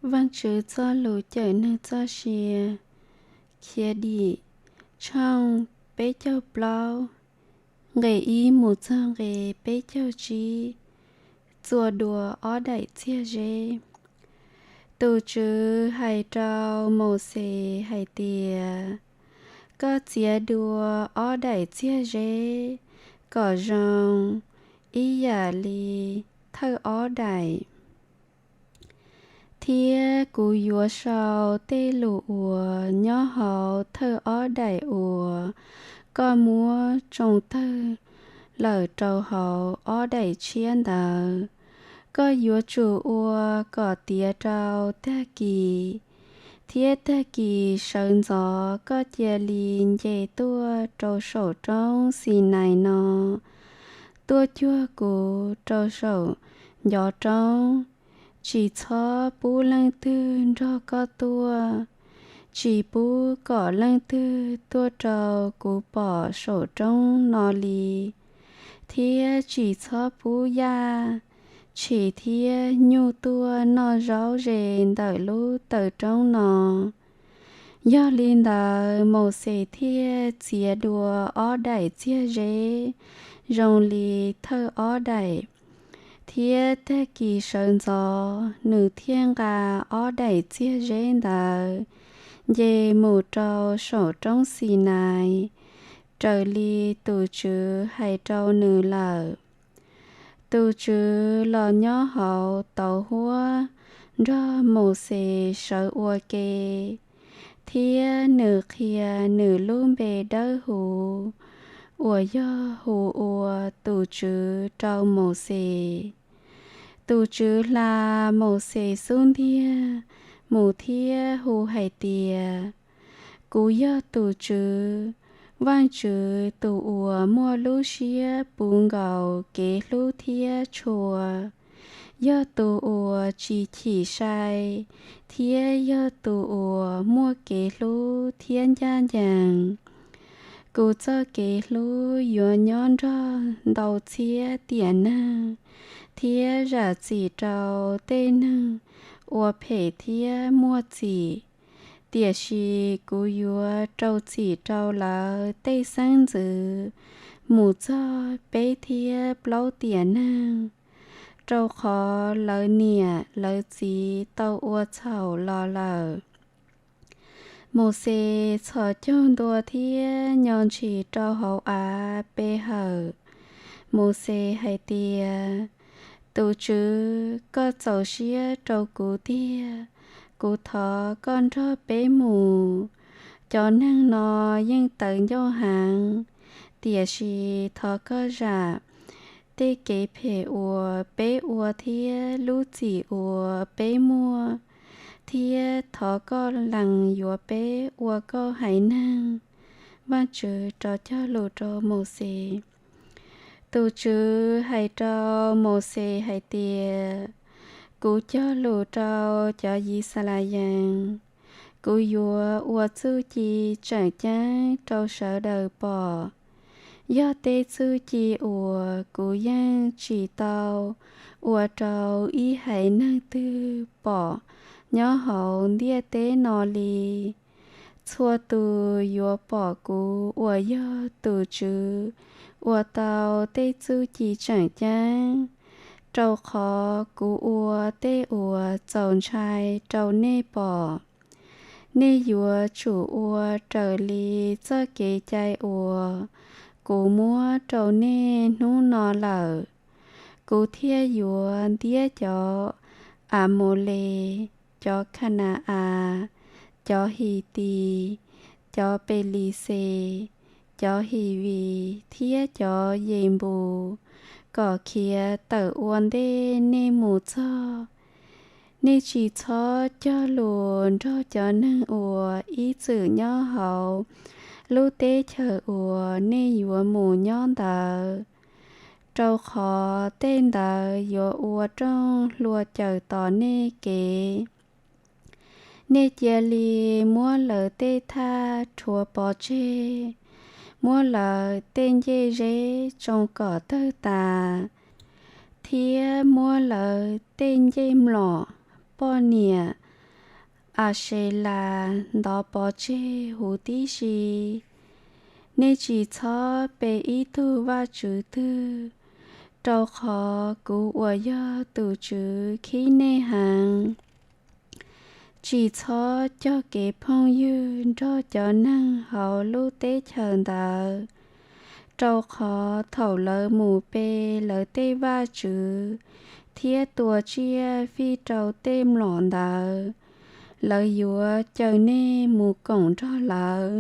Vaajtswv txoj lus cawm neeg txoj sia, Khiav Dim, tshooj peb caug plaub, nqe ib mus txog nqe peb caug tsib. Txua dua ob daim txiag zeb. Tus Tswv hais rau Mauxes hais tias, Koj txiav dua ob daim txiag zeb kom zoo ib yam li thawj ob daim, thiab kuv yuav sau tej lus uas nyob hauv thawj ob daim uas koj muab tsoo tawg lawm rau hauv ob daim tshiab ntawd. Koj yuav tsum ua kom tiav rau tag kis, thiab tag kis sawv ntxov koj cia li nce tuaj rau saum roob Xinais no, tuaj cuag kuv rau saum ncov roob. Tsis txhob pub leej twg nrog koj tuaj, tsis pub kom leej twg tuaj rau kuv pom saum roob no li, thiab tsis txhob pub yaj, tshis thiab nyuj tuaj noj zaub ze ntawm lub taw roob no. Yog li ntawd, Mauxes thiaj txiav dua ob daim txiag zeb zoo li thawj ob daim, thiab tag kis sawv ntxov nws thiaj nqa ob daim txiag zeb ntawd nce mus rau saum roob Xinais, raws li tus Tswv hais rau nws lawm. Tus Tswv los nyob hauv tauv huab nrog Mauxes sawv ua ke, thiab nws qhia nws lub npe dawb huv uas yog hu ua Tus Tswv rau Mauxes. Tus Tswv hla Mauxes xub ntiag mus thiab hu hais tias, Kuv yog tus Tswv, Vaajtswv tus uas muaj lub siab puv nkaus kev hlub thiab tshua, yog tus uas tsis chim sai, thiab yog tus uas muaj kev hlub thiab ncaj ncees. Kuv txoj kev hlub yuav nyob nrog ntau txhiab tiam neeg, thiab zam txim rau tej neeg ua phem thiab muaj txim. Tiam sis kuv yuav rau txim rau lawv tej xeeb ntxwv mus txog peb thiab plaub tiam neeg, rau qhov lawv niam lawv txiv tau ua txhaum los lawm. Mauxes txhos caug ntua thiab nyo ntshis rau hauv av pe hawm. Mauxes hais tias, Tus Tswv, koj txaus siab rau kuv tiag, kuv thov koj nrog peb mus. Cov neeg no yeej tawv ncauj heev, tiam sis thov koj zam tej kev phem uas peb ua thiab lub txim uas peb muaj, thiab thov koj lees yuav peb ua koj haiv neeg. Vaajtswv rov cog lus rau Mauxes. Tus Tswv hais rau Mauxes hais tias, Kuv cog lus rau cov Yixalayees, kuv yuav ua txuj ci tseem ceeb rau sawv daws pom. Yog tej txuj ci uas kuv yeej tsis tau ua rau ib haiv neeg twg pom nyob hauv ntiaj teb no li. Txhua tus yuav pom kuv uas yog tus Tswv ua tau tej txuj ci tseem ceeb, rau qhov kuv ua tej uas txaus ntshai rau nej pom. Nej yuav tsum ua raws li txoj kev cai uas kuv muab rau nej hnub no lawm. Kuv thiaj yuav ntiab cov Amaules, cov Khana-as, cov Hitis, cov Pelixes, cov Hivis thiab cov Yenpus kom khiav tawm ua ntej nej mus txog. Nej tsis txhob cog lus nrog cov neeg uas ib txwm nyob hauv lub teb chaws uas nej yuav mus nyob ntawd, rau qhov tej ntawd yuav ua rooj hlua cawm tos nej kev. Nej cia li muab lawv tej thaj rhuav pov tseg, muab lawv tej ncej zeb tsoo kom tawg tas, thiab muab lawv tej ncej mlom, poj niam, Aselas ntov pov tseg huv tib si. Nej tsis txhob pe ib tug vaj tswv twg, rau qhov kuv uas yog tus Tswv khib nej heev. Tsis txhob cog kev phooj ywg nrog cov neeg hauv lub teb chaws ntawd, rau qhov thaum lawv mus pe lawv tej vaj tswv thiab tua tsiaj fij rau tej mlom ntawd, lawv yuav caw nej mus koom nrog lawv,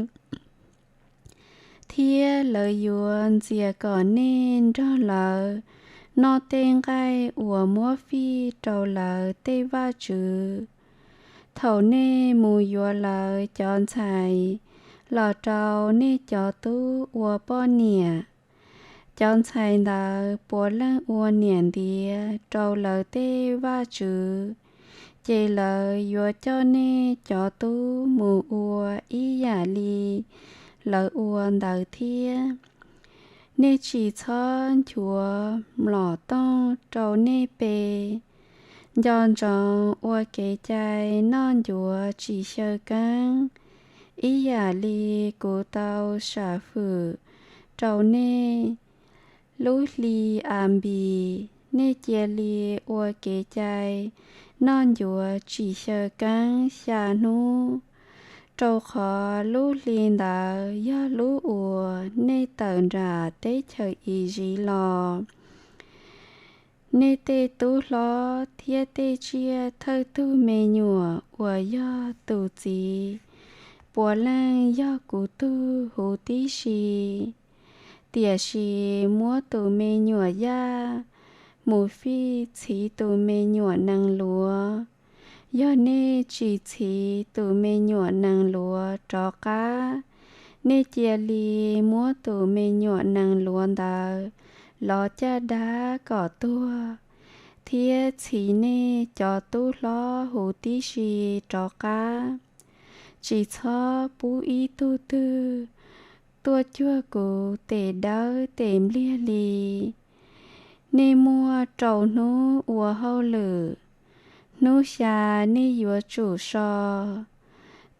thiab lawv yuav ntxias kom nej nrog lawv noj tej nqaij uas muab fij rau lawv tej vaj tswv. Thaum nej mus yuav lawv cov ntxhais los rau nej cov tub ua poj niam, cov ntxhais ntawd puav leej ua niam ntiav rau lawv tej vaj tswv, ces lawv yuav coj nej cov tub mus ua ib yam li lawv ua ntawd thiab. Nej tsis txhob nchuav mlom tooj rau nej pe. Nco ntsoov ua kev cai noj ncuav tsis xyaw keeb, ib yam li kuv tau sam fwm rau nej. Lub hli Anpis nej cia li ua kev cai noj ncuav tsis xyaw keeb xya hnub, rau qhov lub hli ntawd yog lub uas nej tawm nram teb chaws Iziv los. Nej tej tub hlob thiab tej tsiaj thawj tug me nyuam uas yog tus txiv puav leej yog kuv tug huv tib si. Tiam sis muab tus me nyuam yaj mus fij txhiv tus me nyuam nees luav. Yog nej tsis txhiv tus me nyuam nees luav rov qab, nej cia li muab tus me nyuam nees luav ntawd lov caj dab kom tuag, thiab txhiv nej cov tub hlob huv tib si rov qab. Tsis txhob pub ib tug twg tuaj cuag kuv tes dawb tes npliag li. Nej muaj rau hnub ua hauj lwm. Hnub xya nej yuav tsum so.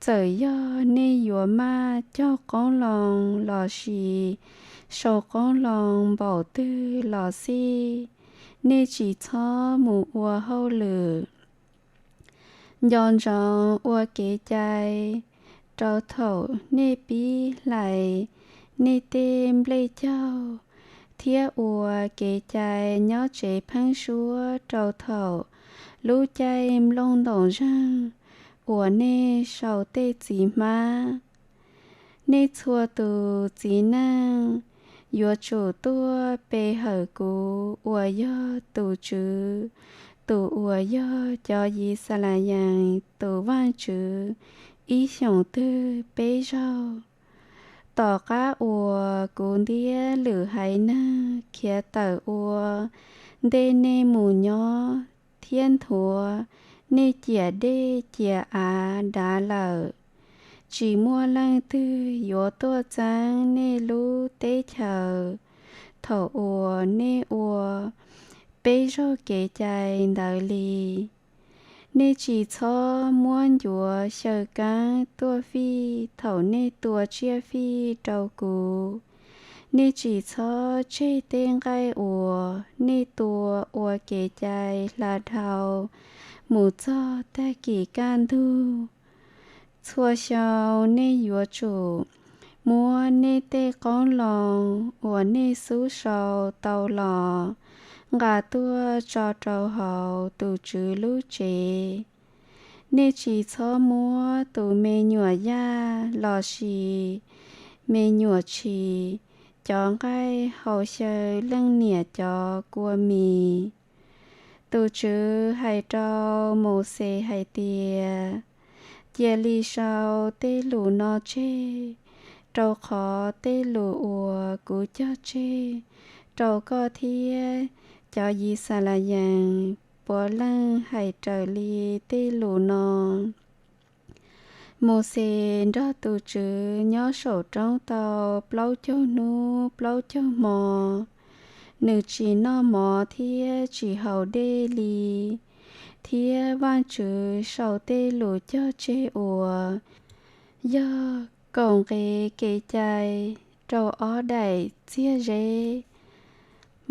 Txawm yog nej yuav maj cog qoob loo lossis sau qoob loo npaum twg los xij, nej tsis txhob mus ua hauj lwm. Nco ntsoov ua kev cai rau thaum nej pib hlais nej tej nplej caug, thiab ua kev cai nyob tsev pheeb suab rau thaum lub caij nplooj ntoos zeeg uas nej sau tej txiv hmab. Nej txhua tus txiv neej yuav tsum tuaj pe hawm kuv uas yog tus Tswv, tus uas yog cov Yixalayees tus Vajtswv ib xyoos twg peb zaug. Tom qab uas kuv ntiab lwm haiv neeg khiav tawm ua ntej nej mus nyob, thiab nthuav nej ciam dej ciam av dav lawm, tsis muaj leej twg yuav tuaj txeeb nej lub teb chaws thaum uas nej ua peb zaug kev cai ntawd li. Nej tsis txhob muab ncuav xyaw keeb tuaj fij thaum nej tua tsiaj fij rau kuv. Nej tsis txhob tseg tej nqaij uas nej tua ua kev cai hla dhau mus txog tag kis kaj ntug. Txhua xyoo nej yuav tsum muab nej tej qoob loo uas nej xub sau tau los nqa tuaj tso rau hauv tus Tswv lub tsev. Nej tsis txhob muab tus me nyuam yaj lossis me nyuam tshis cov nqaij hau xyaw leej niam cov kua mis. Tus Tswv hais rau Mauxes hais tias, cia li sau tej lus no tseg, rau qhov tej lus uas kuv cog tseg rau koj thiab cov Yixalayees puav leej hais raws li tej lus no. Mauxes nrog tus Tswv nyob saum roob tau plaub caug hnub plaub caug hmo, nws tsis noj mov thiab tsis haus dej li, thiab Vajtswv sau tej lus cog tseg uas yog kaum nqe kev cai rau ob daim txiag zeb.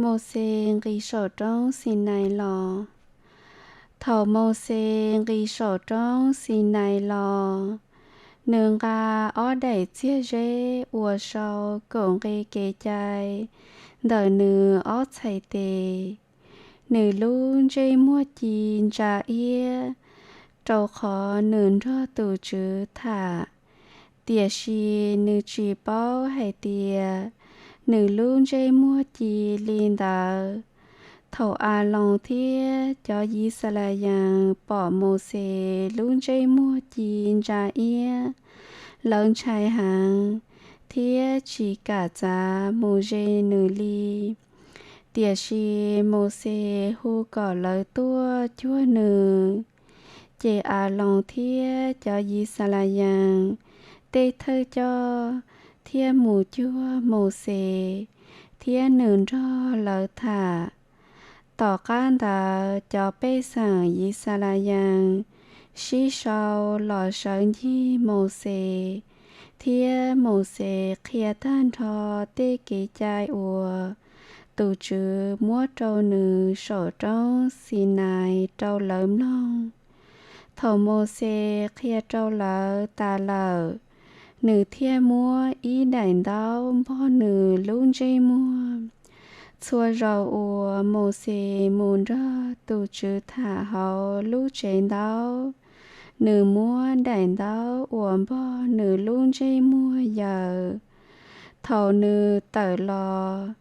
Mauxes nqis saum roob Xinais los. Thaum Mauxes nqis saum roob Xinais los, nws nqa ob daim txiag zeb uas sau kaum nqe kev cai ntawm nws ob txhais tes. Nws lub ntsej muag ci ntsa iab, rau qhov nws nrog tus Tswv tham, tiam sis nws tsis paub hais tias nws lub ntsej muag ci li ntawd. Thaum Aloos thiab cov Yixalayees pom Mauxes lub ntsej muag ci ntsa iab, lawv ntshai heev thiab tsis kam txav mus ze nws li. Tiam sis Mauxes hu kom lawv tuaj cuag nws. Ces Aloos thiab cov Yixalayees tej thawj coj thiaj mus cuag Mauxes, thiab nws nrog lawv tham. Tom qab ntawd cov pej xeem Yixalayees sib sau los sawv ncig Mauxes, thiab Mauxes qhia tag nrho tej kev cai uas tus Tswv muab rau nws saum roob Xinais rau lawv mloog. Thaum Mauxes qhia rau lawv tas lawm, nws thiaj muab ib daim ntaub npog nws lub ntsej muag. Txhua zaus uas Mauxes mus nrog tus Tswv tham hauv lub Tsevntaub, nws muab daim ntaub uas npog nws lub ntsej muag yaws. Thaum nws tawm los,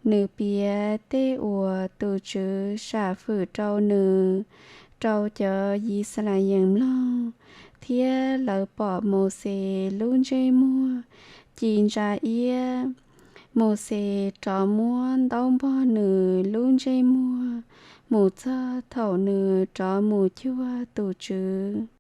nws piav tej uas tus Tswv sam fwm rau nws rau cov Yixalayees mloog, thiab lawv pom Mauxes lub ntsej muag ci ntsa iab. Mauxes rov muab ntaub npog nws lub ntsej muag mus txog thaum nws rov mus cuag tus Tswv.